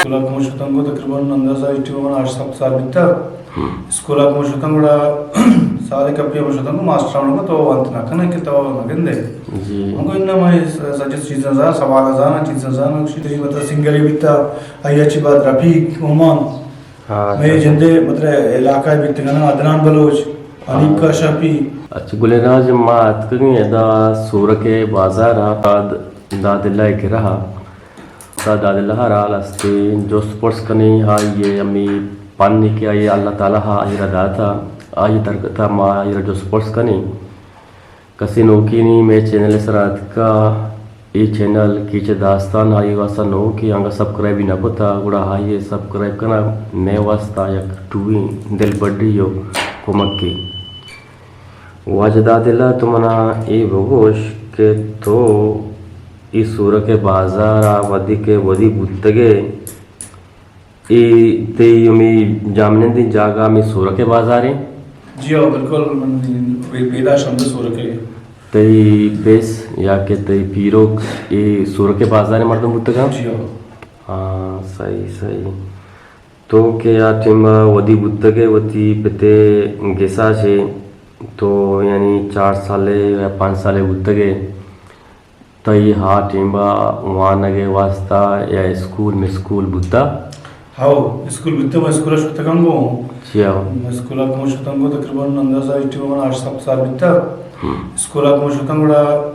اسکول ءَ کہ من شتنگ ءُ تقریباً اندازہ اے ٹیم ءَ من ہشت سد سال بیتا۔ ہم۔ اسکول ءَ کہ من شتنگ گڑا سال ءِ کپی ءَ من شتنگ ءُ ماسٹر آں گوں تو وانت نہ کنئے کہ تو نہ گندئے۔ جی۔ من گوں اناں من س-، سجس چیزاں زاناں، سوال زاناں، چیزاں زاناں، گوشی تئی مطلب سنگرے بیتا، آئی ءَ چی بعد رفیق، عمان، ہاں، مئے اچھا۔ جندے مطلب علاقہ بیتگ اناں، عدنان بلوچ، حنیف ہاں۔ کاشاپی۔ اچھا، گلیں راج ما اتکگیں ادا سورک ءِ بازار ءَ، داد-، دادلہ ءِ کرا۔ تا دادلہ ءَ را حال است، جست پرس کنیں، آئی ءِ ہمے پن کہ آئی ءَ اللہ تعالیٰ ءَ آئی را داتا، آئی ءِ درگت ءَ ما آئی را جست پرس کنیں۔ کسے نوکیں نی مئے چینل ءِ سرا اتکا، اے چینل کیچ ءِ داستان آئی واسطہ نوکیں، انگا سبسکرائب نہ کتا، گڑا آئی ءَ سبسکرائب کنگ مئے واسطہ یک ٹوہیں دلبڈی ءُ کمکے۔ واجہ دادلہ، تو منا اے بگوش کہ تو اے سورک ءِ بازار ءَ وھدے کہ ودی بوتگ ئے، اے تئی ہمے جاہمنندیں جاگہ ہمے سورک ءِ بازار ایں؟ جی ہو، بالکل، من بے-، پیدائش ہمے سورک ءَ۔ تئی پیس یا کہ تئی پیروک اے سورک ءِ بازار ءِ مردم بوتگ اَنت؟ جی ہو۔ ہاں، صحیح، صحیح۔ تو کہ آ ٹیم ءَ ودی بوتگ ئے، وتی پت ءِ گس ءَ چہ تو یعنی چار سالے یا پنچ سالے بوتگ ئے، تئی آ ٹیم ءَ وانگ ءِ واسطہ یا اسکول مسکول بوتا؟ ہو، اسکول بوتا، من اسکول ءَ شتگاں گوں۔ جی ہو۔ من اسکول ءَ گوں شتاں گوں تقریباً اندازہ اے ٹیم ءَ من ہشت سد سال بیتا۔ ہم۔ اسکول ءَ گوں شتاں گڑا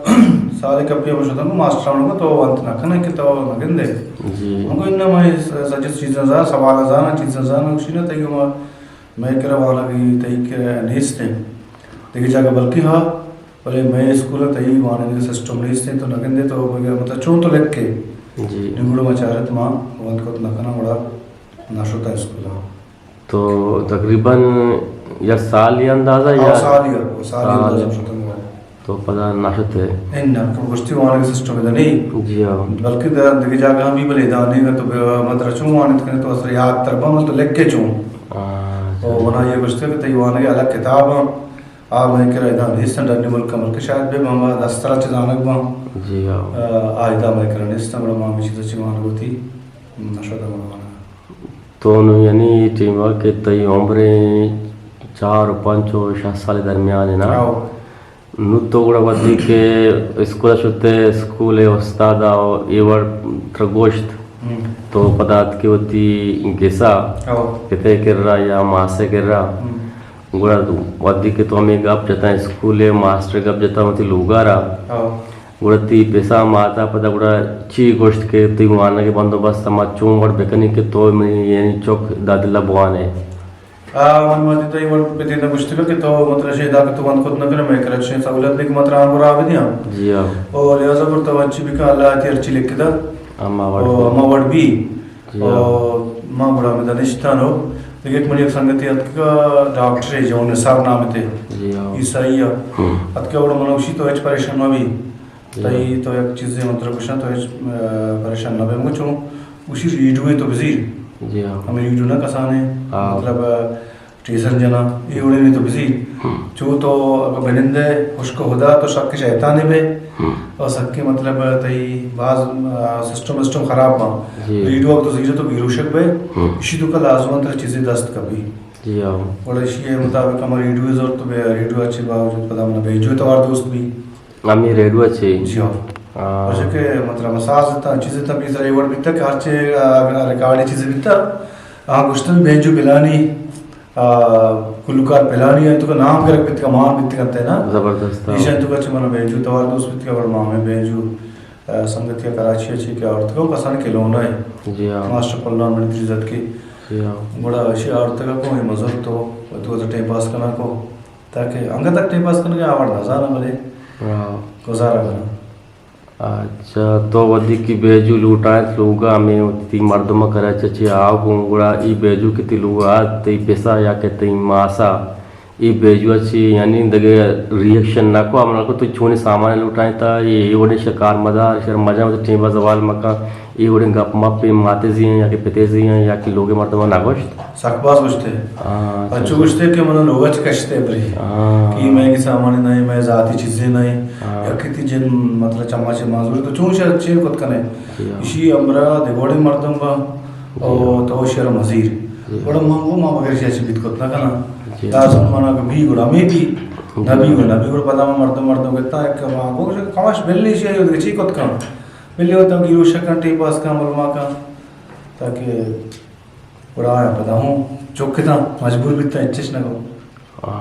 سال ءِ کپی ءَ من شتاں گوں ماسٹر آں گوں تو وانت نہ کنئے کہ تو نہ گندئے۔ جی۔ من گوں اناں من س-، سجس چیزاں زاناں، سوال زاناں، چیزاں زاناں، گوشی نا تئی گوں مئے کرا وانگ، تئی کرا نیست ایں۔ دگہ جاگہ بلکیں ہا، بلے مئے اسکول ءَ تئی وانگ ءِ سسٹم نیست ایں، تو نہ گندئے تو بگر مطلب چون تو لکھ ئے۔ جی۔ نی گڑا ما چارت ما وانت کت نہ کناں گڑا نہ شتاں اسکول ءَ۔ تو تقریباً یک سال ءِ اندازہ ہاں، یا؟ سال ءِ، سال ءِ سال۔ اندازہ شتاں گڑا۔ تو پدا نہ شت ئے؟ اناں، تو گوشتی وانگ ءِ سسٹم ادا نہ ایں۔ جی ہاں۔ بلکہ در دگہ جاگہ ہم بی بلے ادا نہ ایں، تو بے-، مطلب چون وانت کنے تو اصل یاد تر بہ، تو لکھ ئے چون۔ ہاں، او، جی۔ منا اے گوشت کہ تئی وانگ ءِ الگ کتاب ایں، آ مئے کرا ادا نیست ایں، ڈنی ملک ءَ، بلکہ شاید بہ باں، ما دستر ءَ چہ زانگ باں۔ جی ہاں۔ آ، آ ادا مئے کرا نیست ایں، گڑا ما ہمے چیز ءَ چہ وانگ وتی نہ شتاں گڑا وانگ ءَ۔ تو نوں یعنی اے ٹیم ءَ کہ تئی عمر ایں چار ءُ پنچ ءُ شش سال ءِ درمیان ایں نا؟ ہاؤ۔ نوں تو گڑا وھدے کہ اسکول ءَ شت ئے، اسکول ءِ استاد ءَ اے وڑ ترا گوشت، ہم۔ تو پدا اتک ئے وتی گس ءَ، ہاؤ۔ پت ءِ کرا یا ماس ءِ کرا، ہم۔ گڑا وھدے کہ تو ہمے گپ جتاں، اسکول ءِ ماسٹر ءِ گپ جتاں وتی لوگ ءَ را، ہاؤ۔ گڑا تئی پس ءَ مات ءَ پدا گڑا چی گوشت کہ تئی وانگ ءِ بندوبست ءَ ما چون وڑ بکنیں کہ تو منی یعنی چک دادلہ بوان ئے؟ آ، من ماتی تئی وڑ پتے نہ گوشتگ کہ تو مطلب شے ادا کہ تو وانت کت نہ کنئے، مئے کرا چشیں سہولت نہ ایں کہ ما ترا ہمبراہ بدیاں۔ جی ہاں۔ او لہذا گڑا تو ہرچی بکن، اللہ ءَ تئی ہرچی لکھتا، ہما وڑ او بی۔ ہما وڑ بی۔ جی ہاں۔ او ما گڑا ہمدا نشتاں۔ او دگہ یک منی یک سنگتے اتکگ، ڈاکٹرے جون نثار نام اتے۔ جی ہاں۔ عیسائی ءَ۔ ہم۔ اتکگ گڑا منا گوشی تو ہچ پریشان مہ بی۔ جی۔ تئی تو یک چیزے من ترا گوشاں، تو ہچ، آ، پریشان نہ بے۔ من گوں چون؟ گوشی ریڈیو ءَ تو بزیر۔ جی ہاں۔ ہمے ریڈیو نہ کسانیں، ہاں۔ مطلب، آ، ٹیسن جناں، اے وڑیں تو بزیر۔ ہم۔ چو تو اگہ بنندے، ہشک ہدا تو شک شیطانے بے۔ ہم۔ اور سکے مطلب تئی باز، آ، سسٹم وسٹم خراب باں۔ جی۔ ریڈیو ءَ تو زیر تو بے ہوشک بے۔ ہم۔ اشی توکا لازم ترا چیزے دست کپی۔ جی ہاں۔ گڑا اشی ءِ مطابق ہما ریڈیو زرت، بے ریڈیو ءَ چہ باوجود پدا منا بینجو توار دوست بی۔ ہمے ریڈیو ءَ چہ؟ جی ہاں۔ ہاں۔ پرچا کہ مطلب ساز اتاں، چیز اتاں، پیسر اے وڑ بیتگ کہ ہرچے، آ، ریکارڈی چیز بیتگ، آ گوشتن بینجو پلانی، آ، گلوکار پلانی، انتو کہ نام گرگ بیتگ، مان بیتگ انت نا۔ زبردست، ہاں۔ ایشاں انتو کہ چہ منا بینجو توار دوست بیتگ، اور ما ہمے بینجو، آ، سنگتی کراچی ءَ چہ کہ آورتگ، کسان کلونہ ءَ۔ جی ہاں۔ ماسٹر پلان منی دریزت کے۔ جی ہاں۔ گڑا اشی آورتگ کو، ہمے مزر تو، تو ٹائم پاس کنا کو۔ تاکہ انگت تک ٹائم پاس کنگ ءَ آ وڑ نہ زاناں، بلے ہاں۔ گزارہ کناں۔ اچھا، تو وھدے کہ بیجو لوٹائینت لوگ ءَ، ہمے وتی مردم ءَ کرا چہ چہ آ گوں، گڑا اے بیجو کہ تئی لوگ ءَ ات، تئی پس ءَ یا کہ تئی ماس ءَ، اے بیجو ءَ چہ یعنی دگہ ریئیکشن نہ کو، ہم نہ کو تو چونیں سامان لوٹائینت، اے، اے وڑیں شکار مدار، شر مجاں، وتی ٹیم ءَ زوال مکن، اے وڑیں گپ مپ، اے ماتے زی ایں یا کہ پتے زی ایں یا کہ لوگ ءِ مردم ءَ نہ گوشت؟ سک باز گوشتے۔ ہاں، انچو اچھا۔ گوشتے کہ من لوگ ءَ چہ کشتے بری۔ ہاں۔ کہ مئے کہ سامان نہ ایں، مئے ذاتی چیزے نہ ایں۔ ہاں۔ یا کہ تئی جن مطلب چما چہ معذور تو چون شر چیر کت کنے؟ جی ہاں۔ اشی امرا دگوڑے مردم با، او تو شعر مزیر۔ جی۔ گڑا من گوں ما مگر شعر چی بیت کت نہ کناں۔ جی۔ لازم منا کہ بی گڑا ہمے بی۔ جی۔ نہ بی گڑا نہ بی گڑا پدا ما مردم مردم کتا کہ ما گوں کماش بلی شعر چی کت کن۔ بلی ہوتا گیرو شکن ٹی پاس کن ملما کن۔ تاکہ گڑا آیا پدا ہوں چک کتاں مجبور بیتاں اچش نہ گو۔ آ۔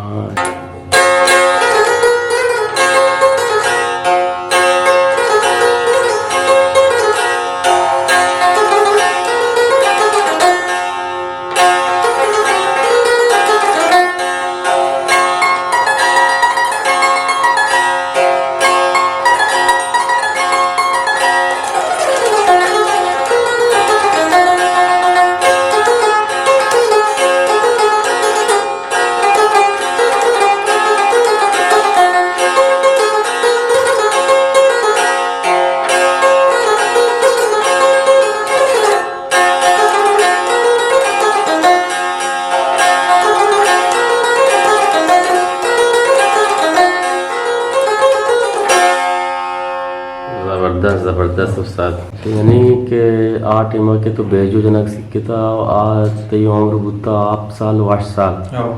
زبردست، زبردست استاد۔ یعنی کہ آ ٹائم کہ تو بیجو جنگ سکتا، آ تئی عمر بوتا ہفت سال و ہشت سال۔ ہاں۔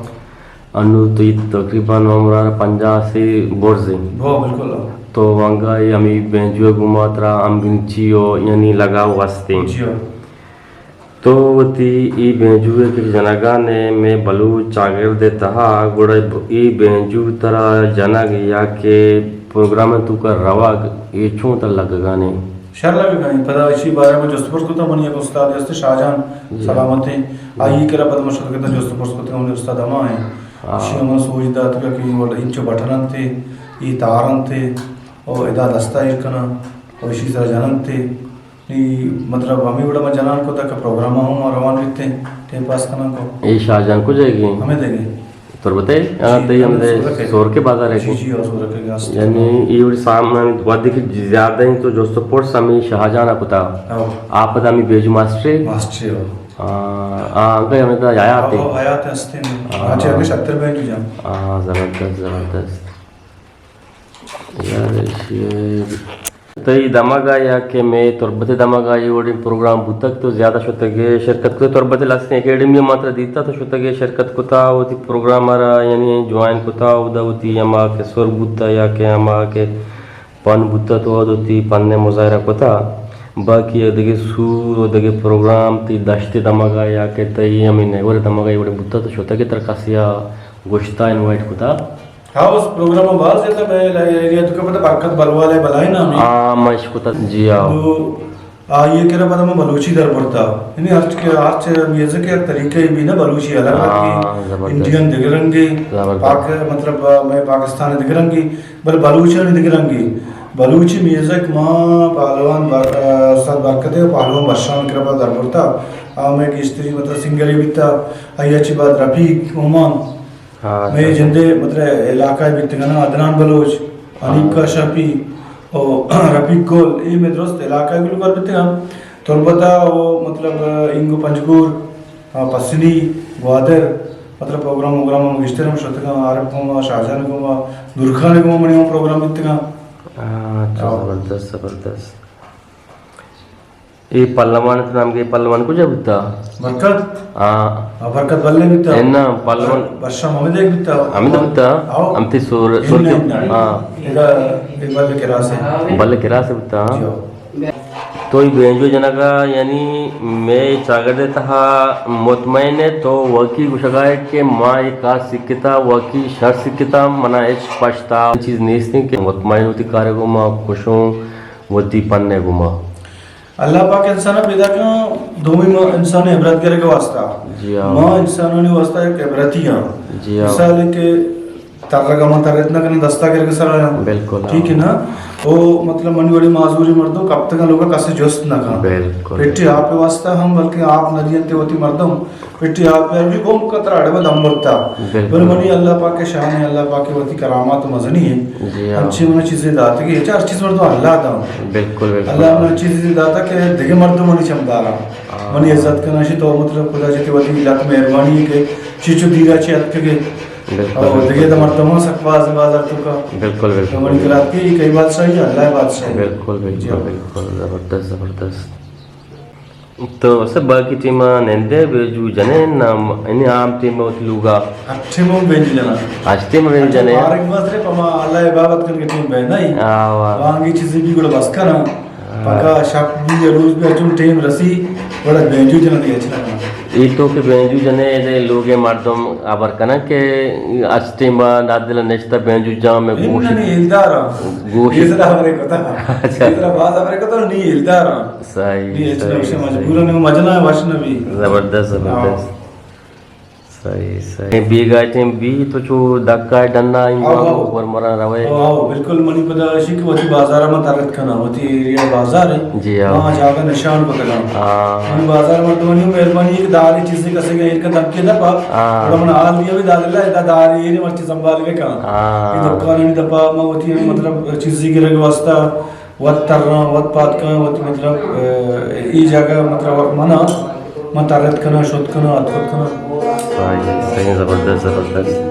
انو تو تقریباً عمر پنجاہ سے برز ہیں۔ ہاں، بالکل۔ تو انگا یہ ہمیں بیجو گما ترا ہم گنچی ہو، یعنی لگاؤ واسطے۔ جی ہاں۔ تو وتی ای بینجو ء کہ جنگا نے مئے بلوچ چاگرد ء تہا، گڑا ای بینجو ترا جنگ یا کہ پروگرام ء توکا روگ، اے چون ترا لگگا نے؟ شر لگگا نے۔ پدا اشی بارے میں جست پرس کتا، منی یک استاد است شاہ جان، جی۔ سلامت ہیں۔ جی۔ آئی کرا پد من شت کتا جست پرس کتا، منی استاد ہما ہیں۔ ہاں۔ اشی ہم سوچ دات کہ وڑ انچو بٹن انت، ای تار انت، او ادا دستا ایر کنا، او اشی سرا جننت۔ نی مطلب ہمے وڑا ما جنان کتا کہ پروگرام ہم روان بیتے، ٹائم پاس کنان کو۔ اے شاہ جان کجا گئے؟ ہمیں دے گئے۔ تربت ء؟ جی، ہاں، تئی ہم دے سورک ء۔ سورک ء بازار ء جی، کو؟ جی، ہاں، سورک ء است۔ یعنی اے وڑی سامان ودی کہ زیادہ ہیں تو جست و پرس ہمیں شاہ جان ء کتا۔ ہاں۔ آپ پدا ہمیں بیجو ماسٹر ء؟ ماسٹر ء۔ آ، آ، انگا ہمیں دا حیات ء؟ ہاں، حیات ہستے ہیں۔ ہاں۔ آج ہمیں شتر بینجو جان۔ ہاں، زبردست، زبردست۔ یار، ایشی ء تئی دمگ ء یا کہ مئے تربت ء دمگ ء اے وڑیں پروگرام بوتگ تو زیادہ شتگ ء شرکت کتگ؟ تربت ء لستیں اکیڈمی ء ما ترا دیتا تو شتگ ء شرکت کتا، وتی پروگرام ء را یعنی جوائن کتا، اودا وتی ہما کہ سر بوتا یا کہ ہما کہ پن بوتا تو اودا وتی پن ء مظاہرہ کتا۔ باقی دگہ سور و دگہ پروگرام تئی دشت ء دمگ ء یا کہ تئی ہمے نیور ء دمگ ء اے وڑیں بوتا تو شتگ ء ترا کسے ء گوشتا، انوائٹ کتا؟ ہاؤس پروگرام باز جتا، میں ایریا تو کہ پتہ برکت بلوال ہے، بلائے نام ہے۔ ہاں، میں اشکتا، جی ہاں۔ تو آئیے کرا پتہ میں بلوچی در برتا۔ یعنی ہر چ-، ہر چ-، میوزک ایک طریقہ ہی بھی نا، بلوچی الگ رنگی، ہاں، زبردست۔ انڈین دگہ رنگی، زبردست۔ پاک-، مطلب، میں پاکستان دگہ رنگی، بل بلوچی دگہ رنگی۔ بلوچی میوزک ما پہلوان بر-، استاد برکت ہے، پہلوان بشام کرا پتہ در برتا۔ آ میں گیشتری مطلب سنگری بیتا، آئی اچھی بات رفیق اومان۔ ہاں، مئے اچھا۔ جندے مطلب علاقہ بیتگاں، عدنان بلوچ، ہاں۔ حنیف کاشاپی، او رفیق گل، اے مئے درست علاقہ گلوکار بیتگاں۔ تربت ء او مطلب اینگو پنجگور، آ، پسنی، گوادر، مطلب پروگرام وگرام ہم گیشتر ہم شتگاں، عارف گوما، شاہجان گوما، نورخان گوما منی ہم پروگرام بیتگاں۔ ہاں، اچھا، ہاں۔ زبردست، زبردست۔ اے پہلوان ء نام کہ پہلوان کجا بوتا؟ برکت؟ ہاں۔ ہاں، برکت بلے بوتا۔ اے نا، پہلوان۔ بر-، برشا محمد ایک بوتا۔ حمید بوتا؟ ہاں۔ ہم تی سور-، اے سور نا، کے-، اے نا۔ ہاں۔ ادا، اے بلے کراس ہے۔ بلے کراس بوتا، ہاں۔ جی ہاں۔ تو ای بینجو جنگا، یعنی مئے چاگرد ء تہا مطمئن ہے تو واقعی گوشگا ہے کہ ما ایک کار سکتا، واقعی شر سکتا، منا ہچ پشتا چیز نیست کہ مطمئن ہوتی کارے کو ما خوش ہوں۔ وتی پن ء گوما۔ اللہ پاک انسان ء پیدا کن، دومی ما انسان ء عبرت گرگ ء واسطہ۔ جی ہاں۔ ما انسانانی واسطہ ایک عبرتی ہاں۔ جی ہاں۔ مثال ہے کہ ترگ ء ما ترت نہ کناں، دستا گرگ ء سر آیاں۔ بالکل، ٹھیک ہے ہاں۔ نا؟ او مطلب منی وڑی معذوری مردم کپتگاں لوگا کسے جست نہ کن۔ بالکل۔ پٹی آپ ء واسطہ ہم بلکہ آپ نہ دینتے وتی مردم۔ پٹی آپ ء گوم کتر اڑے دم برتا۔ بالکل۔ بلے منی اللہ پاک ء شان ہے، اللہ پاک ء وتی کرامات مزنی ہے۔ جی ہاں۔ انچی من چیزیں داتگی، اچھا ہر چیز مردم اللہ داں۔ بالکل، بالکل۔ اللہ من چیزیں داتا کہ دگہ مردم منی چمدارا۔ ہاں۔ منی عزت کنا شی تو مطلب خدا جتی وتی لک مہربانی ہے کہ چیچو دیرا چی اتکگے۔ بالکل، اور بالکل۔ دگہ تو مردم سک باز بازار تو کا۔ بالکل، بالکل۔ تو منی کرات کی کئی بادشاہی ہے، اللہ بادشاہی ہے۔ بالکل، بالکل، جی ہاں۔ بالکل۔ زبردست، زبردست۔ تو اسے باقی ٹیم ءَ نندے بینجو جنے نا؟ یعنی عام ٹیم ءَ وتی لوگ ءَ؟ ہر ٹیم ءَ بینجو جنا۔ ہر ٹیم ءَ بینجو جنے؟ بارگ بس رے پما اللہ عبادت کن کے ٹیم بہ نہیں۔ آ، واہ۔ بانگی چیزی بھی گڑا بس کنا۔ ہاں۔ پکا شپ بھی روز بھی اچون ٹیم رسی، گڑا بینجو جنا دی اچنا کنا۔ ای تو کہ بینجو جنے دے لوگ مردم خبر کنا کہ اس ٹیم ءَ نادل نشتہ بینجو جام میں گوش۔ نہیں، الدار۔ گوش۔ یہ ذرا ہمارے کتا۔ اچھا۔ یہ ذرا باز ہمارے کتا نہیں، الدار۔ صحیح، نی ہچ نہ، صحیح، اسے صحیح۔ مجبور ہیں، مجنا ہے، وش نہ بھی۔ زبردست، ہاں۔ زبردست۔ صحیح، صحیح۔ بیگاہ ٹیم بھی تو چو دکا ڈنا انگا ہاں، ہاں۔ ور مرا روے۔ ہاں، ہاں، بالکل۔ منی پدا اشی کہ وتی بازار ما ترت کنا، وتی ایریا بازار ہے۔ جی ہاں۔ وہاں جاگہ نشان پکڑا۔ ہاں۔ منی بازار مردمانی مہربانی ہے کہ داری چیزیں کسے کے ایرکا دکے دپا۔ ہاں۔ اور من حال دیا بھی داد اللہ، دا داری ایرے مرچی سنبھال کے کنا۔ ہاں۔ یہ دکان نہیں دپا، ما وتی مطلب چیزیں گرگ واسطہ وت تراں، وت پاد کاں، وت مطلب، اے، ای جاگہ مطلب منا، من ترت کناں، شت کناں، اتکت کناں۔ صحیح، صحیح، زبردست، زبردست۔